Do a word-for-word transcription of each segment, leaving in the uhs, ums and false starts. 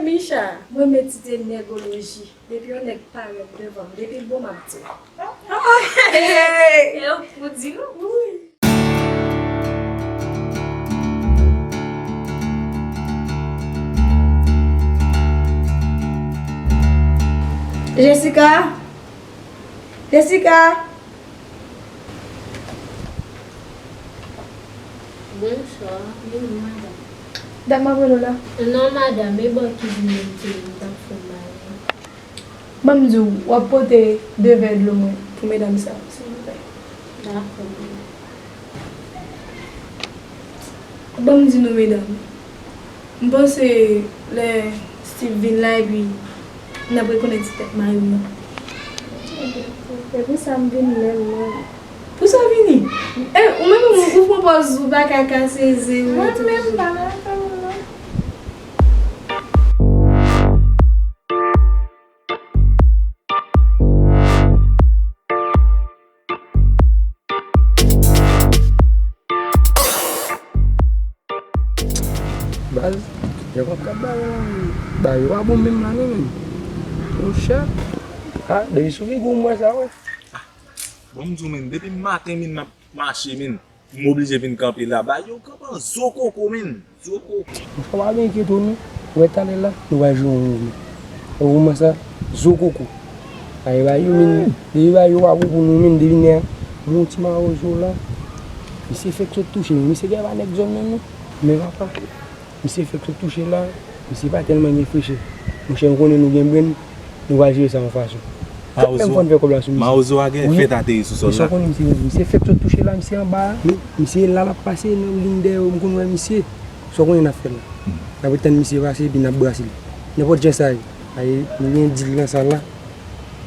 Micha, mwen met ti te nègoloji. Depi yon nèg parèt devan m, depi l bon, m ap di l. Hey! E ou k pou di nou? Wi. Jessica? Jessica? Bonswa. Vini, madanm. Dat m ap rele w la. Non, madanm, e bò ki vini m te, m t ap fè m bagay. Ban m di w, w ap pote de vè dlo mwen pou medam sa yo, silvouplè. Dakò, madanm. Ban m di nou, medam, m panse lè Steve vin la, epi n ap rekonèt ti tèt mari w lan. Se pou sa m vin lè m nan. Pou sa w vini? E, ou menm, ou, ou pran pòz ou pa ka kase ze ou. Mwen menm, pa nan afè moun, non. Baz, yo p ap ka ba yo, ba yo pa bon menm la non, menm. Monchè. Ah, depi sou figi w m wè sa, wi. Bon, m di w, menm, depi maten, menm, m ap mache, menm. M oblije vin kanpe la. Ba yo kanpe an zo koko, menm. Zo koko. Ou pa byen enkyete w non. Ou wè talè la, nou va jwe yon mouvman. Yon mouvman sa, zo koko. Ay, ba yo, menm, depi ba yo pa bon pou nou, menm, depi nè a, yon ti mawozo la. Misye fèk sot touche, menm. Misye gen pa nèg zòn menm, non. Men papa. Misye fèk sot touche la, misye pa tèlman gen frechè. Monchè, nou konnen nou gen brenn, nou pral jere sa yon fason. Fòk menm fò n fè kòb la sou misye. Mawozo a gen fèt ateri sou sòl la. Misye konnen misye, misye fèk sot touche la, misye anba a. Men misye la l ap pase nan liy dèyè yo, m konn wè misye. Sa w konnen n ap fè la. N ap ret tann misye pase, epi n ap brase l. Nenpòt jan sa ye. Aye, nou gen dil nan sal la.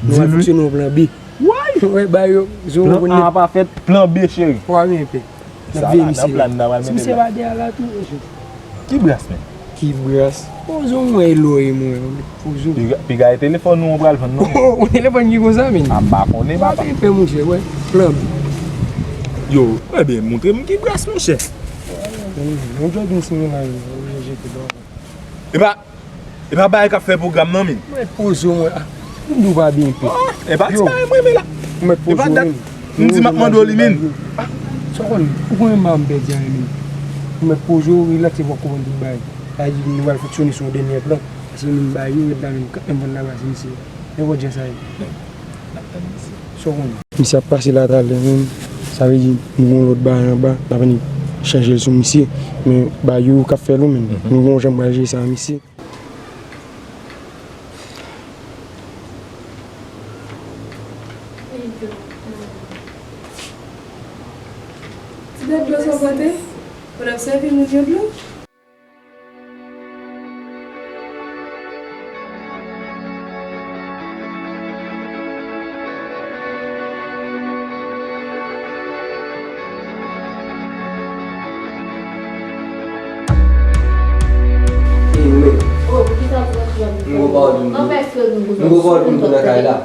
Nou al fonksyone yon plan B. Woy! Wè, ba yo, zo w konnen. Plan A pa fèt, plan B, cheri. Pwa men pè. N ap veye misye. Si misye pa dèyè la tou, mesye. Ki bras, men? Ki bras? Pozo mwen e loye mwen, pozo. Piga, piga e telefòn nou pral vann non. Yon telefòn ki konsa, men. A m pa konnen, papa. Pè monchè, wè, plan B. Yo, ebyen, montre m ki bras, monchè. Yon jògin si mwen la, yo jete dò. Epa, E pa bagay k ap fè pwogram nan, men. Mwen poze w, mwen. Ah, m di w pa byen pè. Oh, e pa ti bagay mwen, men la. Mwen poze w, men. M di m ap mande w li, men. Ah, sa w konn, ou konnen m pa m pèdi anyen, men. Mwen poze w, rilaks, epi w ap konprann tout bagay. Sa vle di, nou pral fonksyone sou yon dènye plan. Paske m ba yo rèd la, men, m vann la, se misye. Nenpòt jan sa ye. Sa w konn. Misye ap pase la talè, men. Sa vle di, nou gen yon lòt bagay anba, n ap annik chanje l sou misye. Men, ba yo k ap fè l, men. Nou gen yon jan m pral jere sa, misye. Ti bèt dlo sa w pote? Ou t ap sèvi moun yo dlo? Ey, men. Oh, poukisa w ap pran sou la? M gon pawòl pou m di. Anfèt, frè, nou gon pawòl pou m di nan kay la.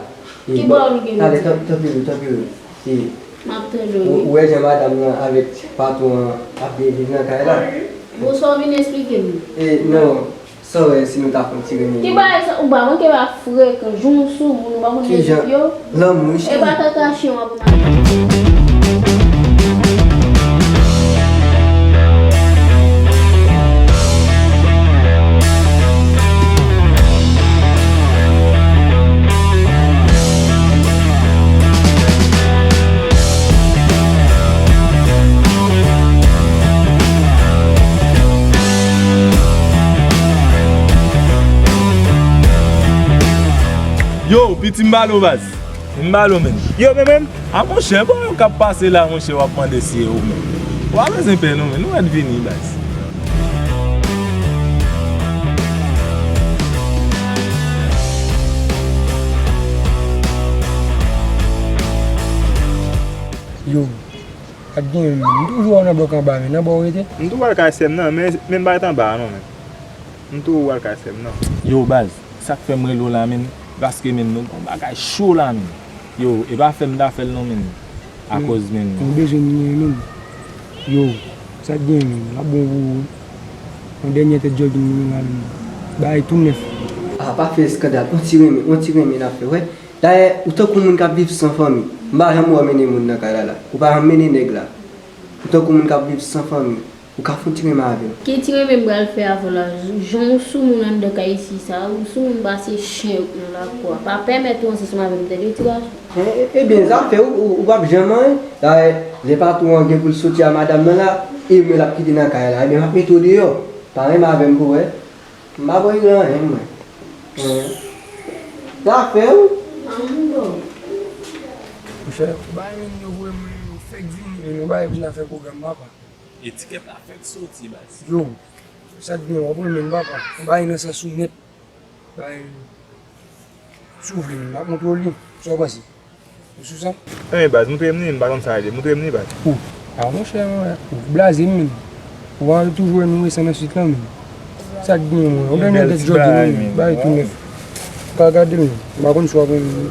Ki pawòl ou gen pou di? Talè, tanpri, tanpri, tanpri. M ap tande w, wi. Ou wè jan madanm nan avèk patwon an ap byen viv nan kay la? Bon, sa w vin esplike m? E, non. Sa w wè si nou ta fè yon ti renmen? Ki bagay sa? Ou pa manke pa frekan, jan w sou moun, ou pa konn lezip yo? Lanmou, wi, cheri. E pa kaka chen w ap manje. Yo, piti m balo baz. M balo, men. Yo, men, men. A, monchè, bon, yo k ap pase la, monchè, w ap mande si e ou, men. Ou pa bezwen pè, non, men. Nou mèt vini, baz. Yo, pa t gen, m toujou wè w nan blòk anba, men nan bò w rete? M tou pral kay sè m nan, men, men m pa ret anba a non, men. M tou pral kay sè m nan. Yo, baz, sa k fè m rele w la, men, paske, men, nou gon bagay cho la, men. Yo, e pa fè m ta fè l non, men. Akoz, men. Nou bezwen m, men. Yo, sa k gen, men, l ap bon pou ou. Yon dènye tèt jògin nou la, men. Bagay tou nèf. A, pa fè eskandal. On ti renmen, on ti renmen n ap fè, wè. Dayè, ou tankou moun k ap viv san fanmi. M pa janm wè w mennen moun nan kay la la. Ou pa janm mennen nèg la. Ou tankou moun k ap viv san fanmi. Ou ka fè on ti renmen avè m. Ki ti renmen m pral fè avè w la? Jan ou sou moun anndan kay isi sa, ou sou moun pase chen nan lakou a. Pa pèmèt ou ansanm avè m, tande, ti gason? E, e, ebyen, zafè ou, ou, ou p ap janm anyen. Dayè, lè patwon an gen pou l soti a madanm nan la, e mwen l ap kite nan kay la, ebyen, m ap mete w deyò. Pa renmen avè m pou wè. M pa voye gran anyen, mwen. Zafè ou. Monchè, ou bay moun yo voye moun yo fèk vini, men nou bay pou n a fè pwogram, papa. Etikèt la fèk soti, baz. Yo, sa k gen, w ap renmen, papa. Ou bay nan sans ou nèt. Bay, si w vle, m ap montre w li. Sa w panse? Ou sou sa? Enben, baz, moutre m li, m pa konn sa rele. Moutre m li, baz. Ou, a, monchè, ou blaze m, menm. Ou pa toujou wè nou resan nan swit lan, menm. Sa k gen, mwen? Ou dènye tèt jògin, menm. Bagay tou nèf. Ou ka gade l, menm. M pa konn si w ap renmen.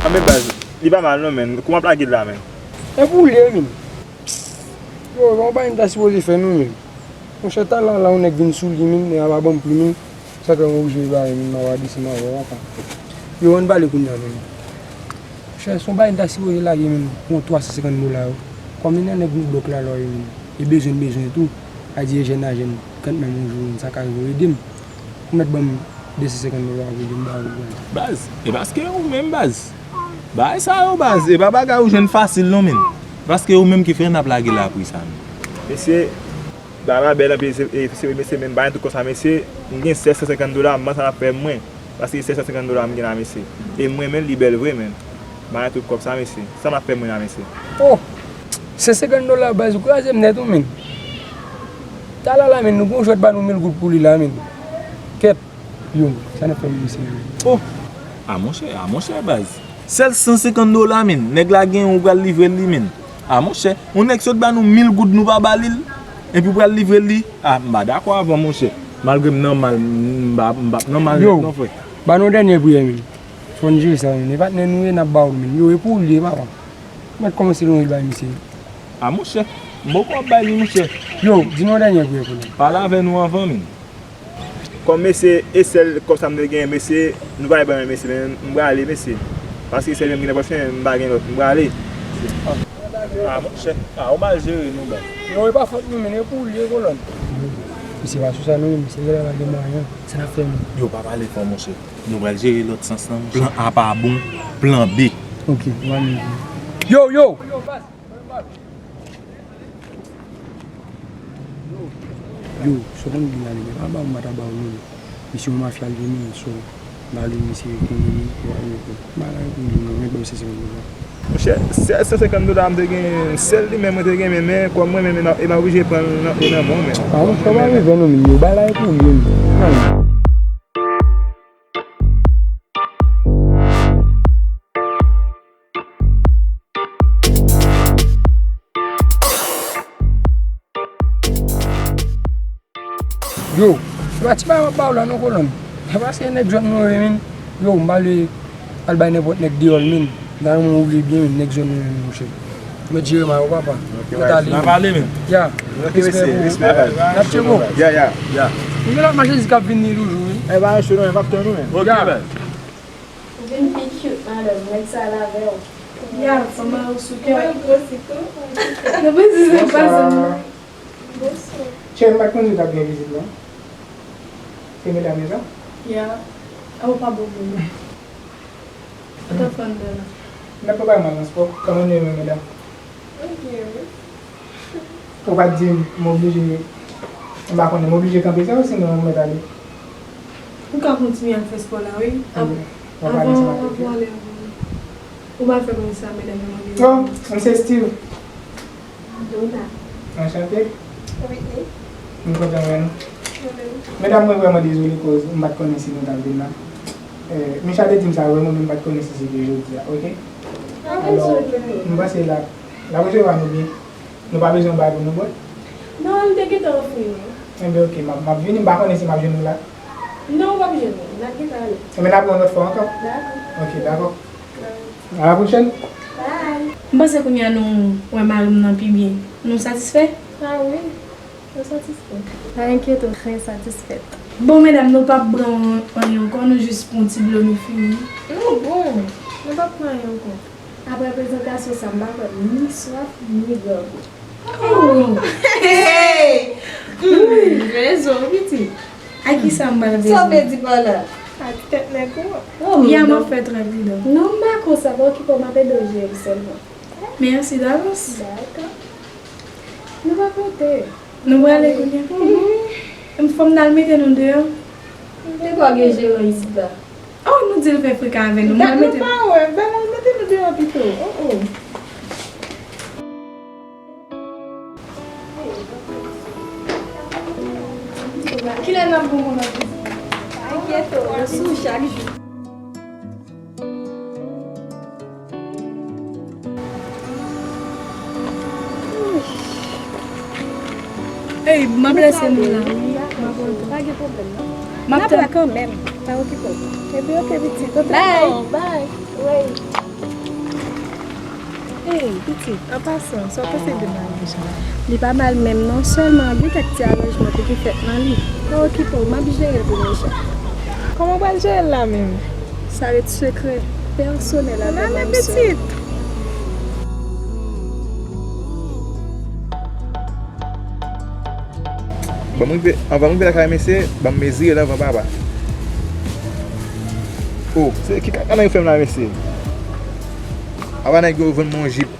Anben, baz, li pa mal, non, menm. Kouman w ap lage l la, menm? E pou w li, menm. Yo, yon bagay m ta sipoze fè non, menm. Monchè, talè a la, yon nèg vin sou li, menm, nèg la pa ban m plim, menm. Sa fè m oblije bare, menm, m ap desann avè w, papa. Yo, ann pale kounye a, menm. Monchè, se yon bagay m ta sipoze lage, menm, pou yon twa san senkant dola, yo. Kòm li nan nèg nou blòk la, la, yo, menm. E bezwen, bezwen tou. A di e jèn a jèn, kant menm yon jou, menm, sa ka rive w ede m. Ou mèt ban m de san senkant dola pou ede m ba ou, baz. Baz, e paske ou menm, baz. Bagay sa yo, baz, e pa bagay ou jwenn fasil non, menm. Paske ou menm ki fè n ap lage la pri sa, menm. Mesye, bagay la bèl anpil, se, e, se vre, mesye, men m pa gen tout kòb sa, mesye. M gen sèz san senkant dola, m pa sa n ap fè mwen. Paske sèz san senkant dola m gen la, mesye. E m renmen l, li bèl vre, men m pa gen tout kòb sa, mesye. Sa m ap fè mwen la, mesye? Oh! San senkant dola, baz, ou kraze m nèt, wi, menm. Talè a la, menm, nou gon jwèt ba nou mil goud pou li la, menm. Kèt. Yo, sa n ap fè, mesye? Oh! A monchè, a monchè, baz. Sèl san senkant dola, menm. Nèg la gen, ou pral livre l li, menm. A monchè, yon nèg sot ba nou mil goud, nou pa ba li l, epi w pral livre l li? A, m pa dakò avè w, monchè. Malgre m nòmal, m pa, m pa nòmal nèt non, frè. Yo, ba nou dènye priyè, menm. Fò n jere sa, menm. E patnè nou ye, n ap ba w, menm. Yo, e pou w li ye, papa. Mèt kòmanse lonje bay misye. A monchè, m poko ap bay li, monchè. Yo, di nou dènye priyè pou nou. Pale avè nou anvan, menm. Kòm mesye, e sèl kòb sa m te genyen, mesye, nou pa ban mwen, mesye, men m prale, mesye. Paske sèl menm ki nan pòch mwen, m pa gen lòt, m prale. A, monchè, a, ou mal jere nou, baz. Yo, e pa fòt nou, men e pou w li ye, kolòn. Misye pa sou sa, non, misye genlè pa gen mwayen. Sa n ap fè, menm? Yo, pa pale fò, monchè. Nou pral jere lòt sans lan, monchè. Plan A pa bon, plan B. Ok, w a menm. Yo, yo! Yo, so konn gen la, nèg pa ba w, m pa ta ba w, non. Misye yon mafya l ye, men so, m ale, misye konnen, men, w a, yo, m pa la pou li, non, men ban m san senkant dola. Monchè, sèl san senkant dola m te gen, sèl li menm mwen te gen, men, men, kòm mwen menm, e m a, e m a oblije pran l nan, e nan men w, men. A, monchè, w pa bezwen, non, men, yo, bagay la e pou li, men. Yo, se pa ti bagay m ap ba w la non, kolòn. Se paske nèg zòn mwen yo ye, men. Yo, m pa vle al bay nenpòt nèg deyò l, men. Nan yon moun ou vle byen, men, nèg zòn mwen yo, men, monchè. Mèt jere mal, papa. Ok, mèt ale, n ap ale, men. Ya. Ok, respè mesye, pou ou. Respè, baz. N ap tcheke w. Ya, ya, ya. Ou gen lòt machandiz k ap vini toujou, wi. E pa yon cho non, m ap tann ou, men. Ok, ya, baz. Ou vin pi cute, madanm. Nèg sa la avè w. Ya, fanm a ou sou kè. Ou wè l gwosi tou. Nou pa di se pa sa. Bonswa. Cheri, m pa t konnen w t ap gen vizit, non. Se medam yo sa? Ya. A, ou pa bon moun. Ou t ap fè anndan la. N ap pale mal nan spò. Kòman nou ye, medam? Ok, wi. Ou pa t di m, m oblije, m pa konnen, m oblije kanpe sa, osinon ou mèt ale? Ou ka kontinye al fè spò la, wi. Avan, avan w ale, avan. Ou pa fè konn sa, medam yo mande w. Non, m se Steve. Dona. Anchante. Whitney. M kontan wè nou. Mwen menm. Medam, mwen vrèman dezole koz m pa t konnen si nou t ap vin la. Eh, Micha te di m sa vrèman, men m pa t konnen si se te jodi a, ok? Pa gen sou vini. Alò, m panse l ap, l ap resevwa nou byen. Nou pa bezwen yon bagay pou nou bwè? Non, li te gentan ofri nou. Enben, ok, m ap, m ap vini, m pa konnen si m ap jwenn nou la. Non, ou p ap jwenn nou. N ap gentan ale. Enben, n ap wè yon lòt fwa ankò. Dakò. Ok, dakò. Bye. À la prochaine. Bye. M panse kounye a nou wè mari m nan pi byen. Nou satisfè? Ah wi, nou satisfè. Pa enkyete w, trè satisfèt. Bon, medam, nou p ap pran anyen ankò, nou jis pran ti dlo, nou fini. Nou bon, nou p ap pran anyen ankò. Apre prezantasyon sa, m pa kwè ni swaf, ni grangou. Oh! Hey! Hmm, rezon, pitit. A kisa m pral bezwen? Sa w vle di pa la? A ti tèt nèg ou an. Oh, ya, m ap fè trè pridan. Non, m pa konsa, pa okipe w, m ap ede w jere l sèlman. Mèsi davans. Dakò. Nou pa pote. Nou prale kounye a? Mhm. Fò m t al mete nou deyò. Depi w gen jeran isit la. Oh, nou di l fè frekan avè nou. Dat nou pa wè, ban nou mete nou deyò pito. Oh, oh. Kilè n ap bon pou lòt vizit? Pa enkyete w, nou sou chak jou. Ey, m ap lese nou la, wi. Pa gen pwoblèm, non. M ap tann kanmenm. Pa okipe w. Epi, oke, pitit. Bye. Bye. Ey, pitit, an pasan, sa w panse de maryaj la? Li pa mal menm non, sèlman gen kèk ti aranjman pou ki fèt nan li. Pa okipe w, m ap jere l pou nou, Michel. Kòman w pral jere l la menm? Sa ret sekrè pèsonèl avè mwen sèl. Ban m rive, anvan m rive lakay mesye, ban m mezire l anvan papa. Oh, se ki kaka nèg yo fè m la, mesye? Apa nèg yo vann mwen yon jip